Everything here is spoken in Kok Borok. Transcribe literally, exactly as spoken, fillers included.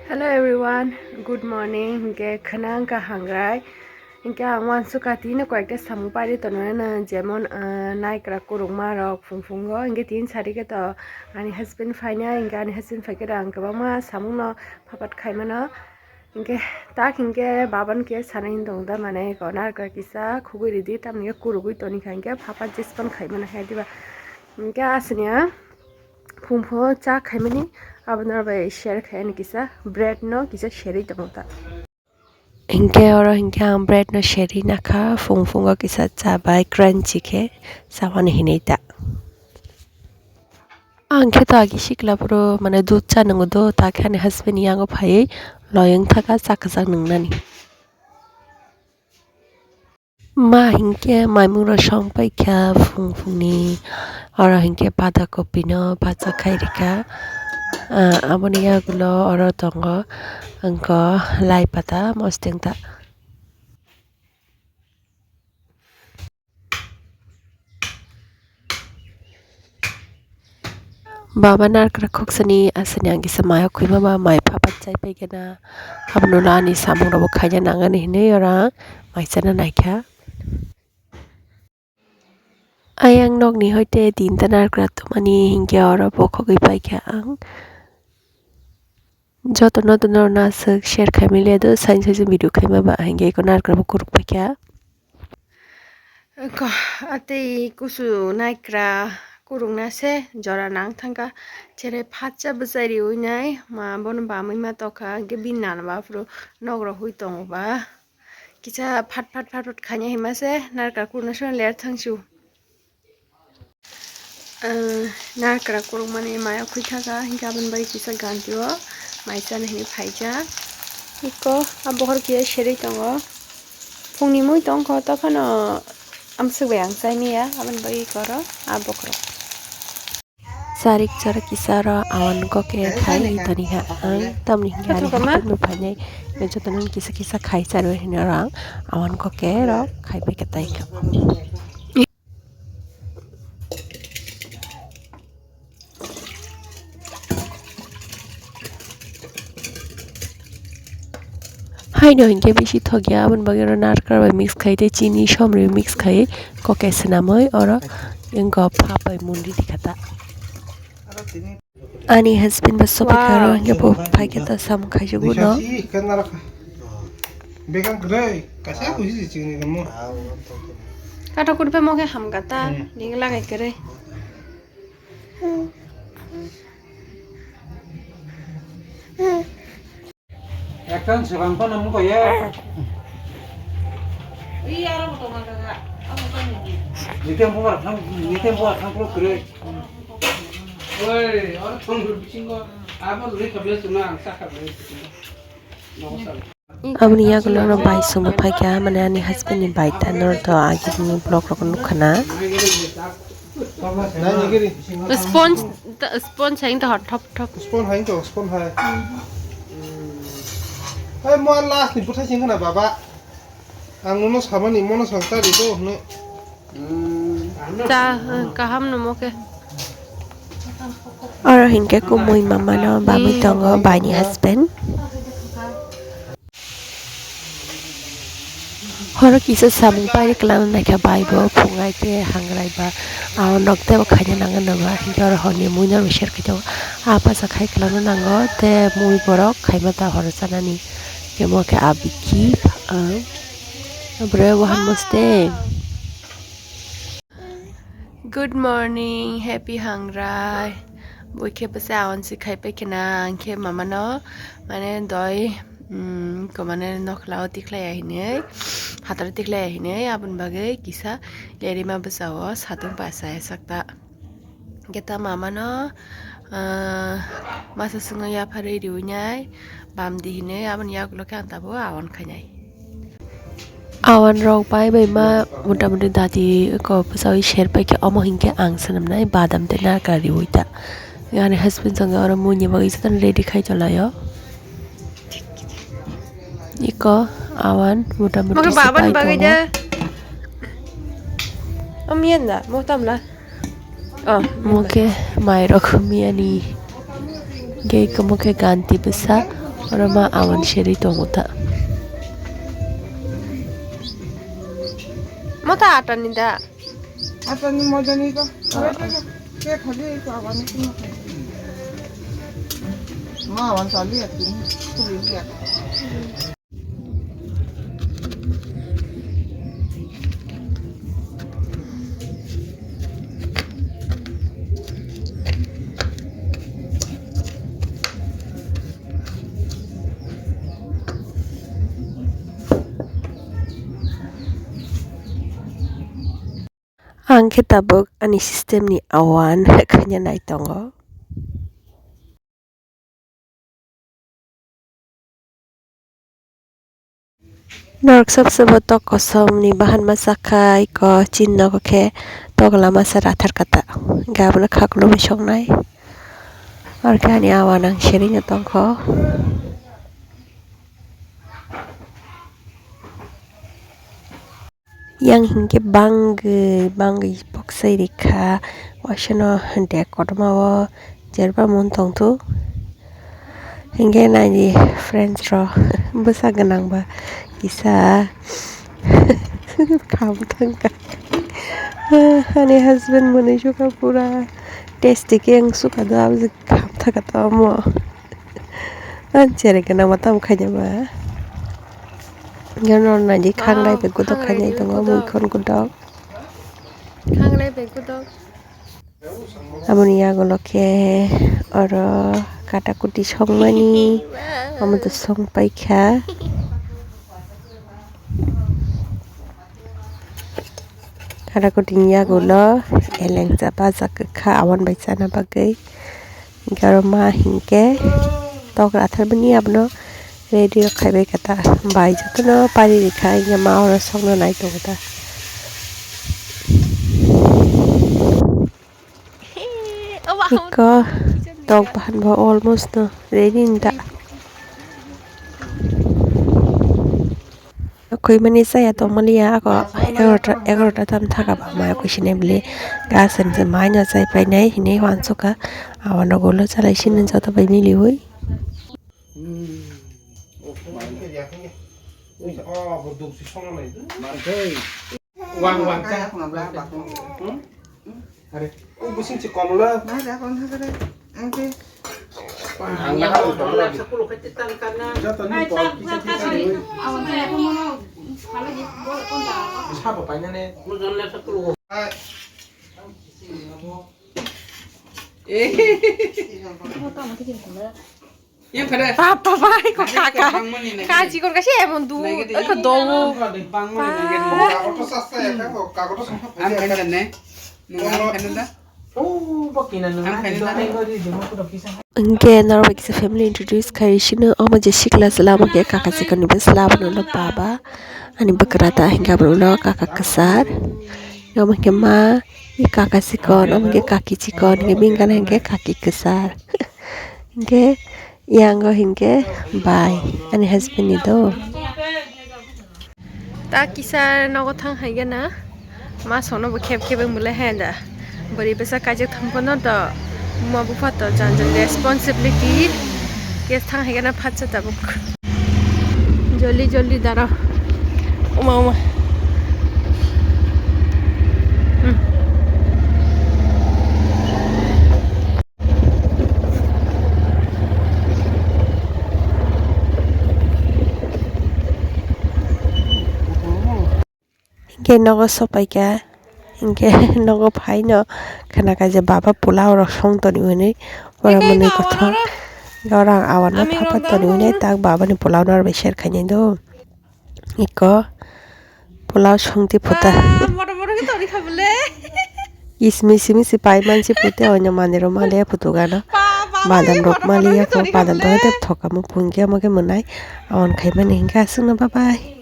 Hello everyone, good morning. Hinkhe khwnang ka hangrai. Hinkhe ang uansukha tini koyekta samung pairi tongo na, jemon, ah, naikra kurukma rok phung phungo. Hinkhe tini sarikhe to ani husband phaina, hinkhe ani husband phaikhe to ang kwbangma samungno phapat khaimano. Hinkhe tak hinkhe baban khe sanai hin tong da, mane ko naikra kisa khugui ridi, tamni khe kurugui tonikha, hinkhe phapat jespan khaimano hai diba. Hinkhe aswkni ang phung phungo cha khaimani, abono bai share khai ani kisa bread no kisa serwi tongo ta. Hinkhe oro hinkhe ang bread no serwi nakha, phung phungo kisa cha bai crunchy khe chawani hinwi ta. Ang khe to agi sikla phuru mane dudh cha nwngo do, ta khe ani husband ni yango phaiwi loyang thaka cha kwchak nwngnani. Ma hinkhe maimung rok song paikha phung phungni, oro hinkhe pada kopi no bacha khai rikha. Ah, aboni yagulo oro tongo wngkha lai pata mosdeng ta. Baba narkra khuksani aswkni ang kisa mayo khwima ba mai phapat chai paikhe na, abono ani samung rokbo khaina nangani hinwi oro ang mai chana naikha. Ayang nokni hoite tinta narkra tumani hinkhe oro bokhogwi paikha ang. Jotono tono aswk share khaimani le do, sain sain video khaima ba hinkhe eko narkra bo kuruk paikha. Ko, atei kusu naikra kurukna se jora nang thangkha, chere phatsa bwchai riwi nai, ma bono bamwi ma tokha, hinkhe bini nana baphuru nok rok hui tongo ba, kisa phat phat phat phat khaina hima se naikra kurukna se ler thangsu. Ah, naikra kurukmani mayo khwi thaka, hinkhe aboni bagwi kisa ganti o mai chana hinwi phaijak. Eko a bokhor khe serwi tongo. Phungni mui tongkho, tophano amswk bai ang chai manya, aboni bagwi eko oro a bokhorok. Charik charik kisa oro awan koke khai toni kha ang, tamni hinkhe ani hapung no phainai jotono kisa kisa khai charwi hinwi oro ang awan koke rok khai bai khe tai kha. Haino hinkhe bisi thokya, aboni bagwi oro narkra bai mix khai tei chini somrwi mix khai koke swnamwi oro wngkha pha bai munri rikha ta. Ani husband bo sopi kha oro hinkhe bo phaikhe ta samung khaijak uno. Begang kwrwi, kaisa kusi si chini ramo. Kato kurpe mo khe hamkha ta, hmm, ning lagai kwrwi. Ekta ni sebang phano mukha ya. Nitem bubar thang, nitem bubar thang pro kre. Oi, oro thang bisingo abo lori khabya suna ang sakha. Aboni yagulo no bai songwi phaikha, mane ani husband ni bai ta, norok to agini vlog rok nukha na. Sponge, sponge hai to hot thop thop. Sponge hai to, sponge hai. Oi, mo last ni bwthai sing khna baba. Ang nono samani mono song ta di do hwnwi. Cha, kaham no mo khe. Oro hinkhe kumui mama no bamwi tongo, bai ni husband. Horo kisa samung pairi kwlangna naikha bai bo phungai khe hangrai ba. Aro nok tei bo khaina nango no ba hinkhe oro hor ni mui no rw ser khe tongo. Ah, paisa khai kwlangna nango tei mui borok khaima ta horo chanani. Emo khe abikhi, ah, bre wahan moste. Good morning, happy hangrai. Bui khe bwsa awan si khai pai khena, ang khe mama no, mane, doi, mm, ko mane, nokla o tikhlai ya hinwi, phatar tikhlai ya hinwi, aboni bagwi kisa lerima bwsa o satung paisa ya sakta. Geta mama no, ah, masa swngo yapharwi riwi nai, bam di hinwi, aboni yagulo khe ang tabuk awan khainai. Awan rok bai bai ma mota moti dati ko bwsawi ser pai khe, omo hinkhe ang swnamnai badam tei narkra riwi ta. Ani husband jong oro mui ni bagwi jotono ready khai tonglaio. Iko awan mota moti. Mokhe se babani pai bagwi tongo. De. Om yen da, mo tam la. Oh, mo khe mai rok miyani. Ge ko mo khe ganti bwsa. Oro ma awan seri tongo ta. Mata atani da. Atani modani ko. Ke khali ko awan ko. Ma awan sali atini. Kuli ya. Ang khe tabuk ani system ni awan khaina nai tongo. Norok sab sabo tok kosom ni bahan masa khai ko chin nogo khe tok lama sa rathar kata. Gabana khaklo bisok nai. Ar khe ani awan ang seri no tongkho. Yang hinkhe bangwi bangwi poksai rikha, waisano de kotorma o jerba mun tongthu. Hinkhe naidi friends rok bwsa gwnang ba kisa kham thangkha. Ani husband mwnwi sukha pura tasty khe ang sukha do, aboni kham thangkha tamo. Ang chere gwnang ma tamo khaina ba. Yang no naidi khanglai bai godok khainai tongo, muikhon godok. Khanglai bai godok. Aboni yagulo khe oro katakuti songmani, omo to song paikha. Katakuti ni yagulo elengsa bajak kwkha awan bai chana bagwi. Hinkhe oro ma hinkhe tok ratharmani abono ready rok khaibai kha ta. Bai jotono pari rikha, hinkhe ma oro songno nai tongo ta. Iko tok bahan bo almost no ready ni ta. Khoi mani chaya tong mani ya, ako egarota, egarota tam thaka ba maya khuisinai bwle. Gas and se mai no chai painai hinwi uansukha. Abono ulo chalai sini joto bai miliwi. Wang, wang, wang. Are, o bising si komla. Ang ya, ang ya. Joto ni pol kisa kisa ni. Sabo painane. Ai. Eh. Papa bai ko kaka. Kaji kor kasi emon du. Ko do. Hingke norok bai kisa family introduce khai sino, omo je sikla sila omo khe kaka chikon ni bwsla, abono ulo baba ani bwkrata, hingke abono ulo kaka kwchar, omo khe ma, kaka chikon, omo khe kaki chikon, hingke bini gana hingke kaki kwchar. Hingke Yango hinkhe bai ani husband ni do. Ta kisa nogo thang hai gana. Ma sono bo khep khep wng bwlai hai da. Bwrwi bwsa kaijak thang phano to. Buma bupha to jan jan responsibility. Ke thang hai gana phatsa tabuk. Joldi joldi daro. Uma uma. Hmm. Hinkhe nogo sopaikha, hinkhe nogo phaino khwnakha je baba pulao rok song toni hwnwi, oro mwnwi kothok, oro ang awarno thapa toni hwnwi tak babani pulao norok bai share khainai do. Iko pulao songti phuta. Ba, moto moto khe toni kha bole. Is misi misi pai mansi pute oino manero male phutu gano. Ba, ba, badam rok male yako badam rok te thoka mu phungke mo ke mwnai. Awan khai mani hinkhe aswkno bye bye.